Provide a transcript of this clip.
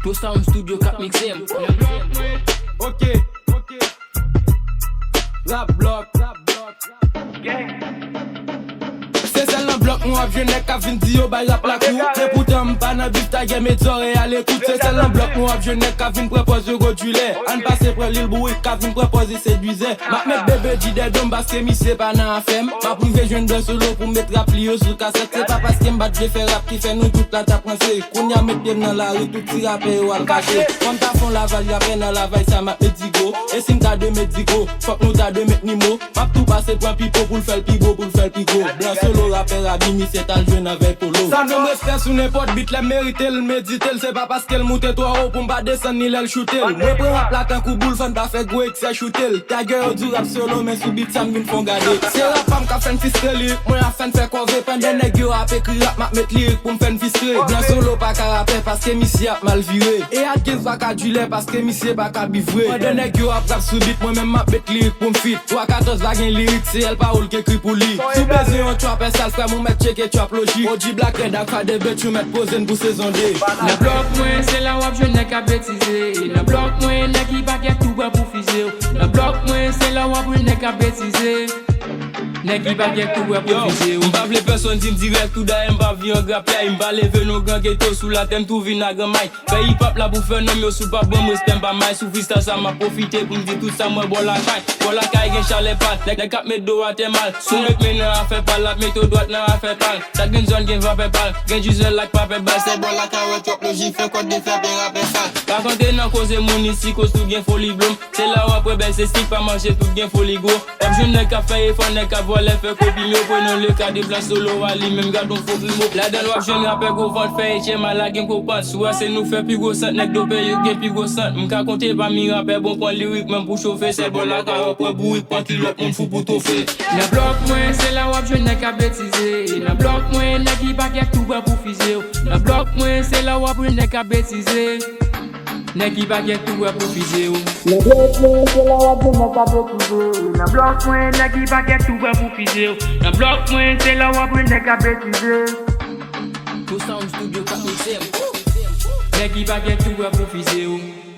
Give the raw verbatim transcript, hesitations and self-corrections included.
Two Sound Studio k ap mikse m. Ok, ok. Rap block, rap block. Se sèl nan blòk mwen w ap jwenn nèg k ap vin di yo bay rap la kou. Epoutan m pa nan bif, ta gen met zòrèy a lekout. Se sèl nan blòk mwen w ap jwenn nèg k ap vin pran pòz yo gwo dilè. Ann pase pran Lil Bourik k ap vin pran pòz li sedwizè. M ap met Bebe G dèyè do m paske misye pa nan afè m. M ap rive jwenn Blan Solo pou m met rap li yo sou kasèt. Se pa paske m pa t vle fè rap ki fè nou tout la t ap ranse. Kounye a met pye m nan lari, tout ti rapè yo al kache. Fò m ta fè yon laval rapè nan laval sa m ap met Digo. E si m ta dwe met Digo, fòk nou ta dwe met Nimo. M ap tou pase pran Pipo pou l fè l pi bo, pou l fè l pi gwo. Blan Solo rapè rabi, misye t al jwe nan vèy polo. Sa menm respè sou nenpòt bit, lè m merite l, m medite l. Se pa paske l moute twò wo pou m pa desann ni lè l choute l. Mwen pran rap la tankou boul, fò n pa fè gwo eksè choute l. Tagè yo di w rap solo, men sou bit sa m vin fè w gade. Se rap pa m k ap fè n fistre, lirik mwen ap fè n fè kòve. Pandan nèg yo ap ekri rap, m ap met lirik pou m fè n fistre. Blan Solo pa ka rapè paske misye ap mal vire. E Adkins pa ka dilè paske misye pa ka bif vre. Pandan nèg yo ap rap sou bit, mwen menm m ap met lirik pou m fit. Twa katòz pa gen lirik, se El Pawol k ekri pou li. Si w bezwen yon trapè sal, frè m, ou mèt tcheke Trap Logic. O G Black Red ak Fade Bèt, yo mèt poze n pou sezon de. Nan blòk mwen, se la w ap jwenn nèg k ap betize. Nan blòk mwen, nèg ki pa gèt tou pran pou fize w. Nan blòk mwen, se la w ap jwenn nèg k ap betize. Nèg ki pa gèt tou pran pou fize w. M pa vle pèsonn di m dirèk tou, dayè m pa vle yon grapyay. M pa leve nan gran geto sou latè, m tou vin a granmay. Fè hip hop la pou fè nonm yo, si w pa ban m respè, m pa may. Sou freestyle sa m ap pwofite pou m di tout sa m wè bò lakay. Bò lakay gen chalè pa l, nèg, nèg k ap met do atè mal. Si w met men nan afè pa l, l ap met w dwat nan afè pa l. Chak grenn zòn gen vapè pa l, gen dizèl ak papè bal. Se bò lakay wè twòp loji, fè kòd de fè pen rapè sal. Pa konte nan koze moun isi, koz tout gen foli blonm. Se la w ap wè bèl se stik pa manje, tout gen foli gwo. W ap jwenn nèg k ap fè efò, nèg k ap vòlè, fè kopi, men w pran nan le ka de Blan Solo a li menm, gad on fo primo. Ladan l w ap jwenn rapè gwo vant, fè H M A la gen gwo pant. Si w wè se nou fè pi gwo sant, nèg dopè yo gen pi gwo sant. M ka konte pami rapè bon pran lirik, menm pou chofe, sèl bò lakay w pran bourik, pran kilòt, moun fou pou tofe. Nan blòk mwen, se la w ap jwenn nèg k ap betize. Nan blòk mwen, nèg ki pa gèt tou pran pou fize w. Nan blòk mwen, se la w ap jwenn nèg k ap betize. Nèg ki pa gèt tou pran pou fize w. Nan blòk mwen, se la w ap jwenn nèg k ap betize. Nan blòk mwen, nèg ki pa gèt tou pran pou fize w. Nan blòk mwen, se la w ap jwenn nèg k ap betize. Two Sound Studio k ap mikse m. Nèg ki pa gèt tou pran pou fize w.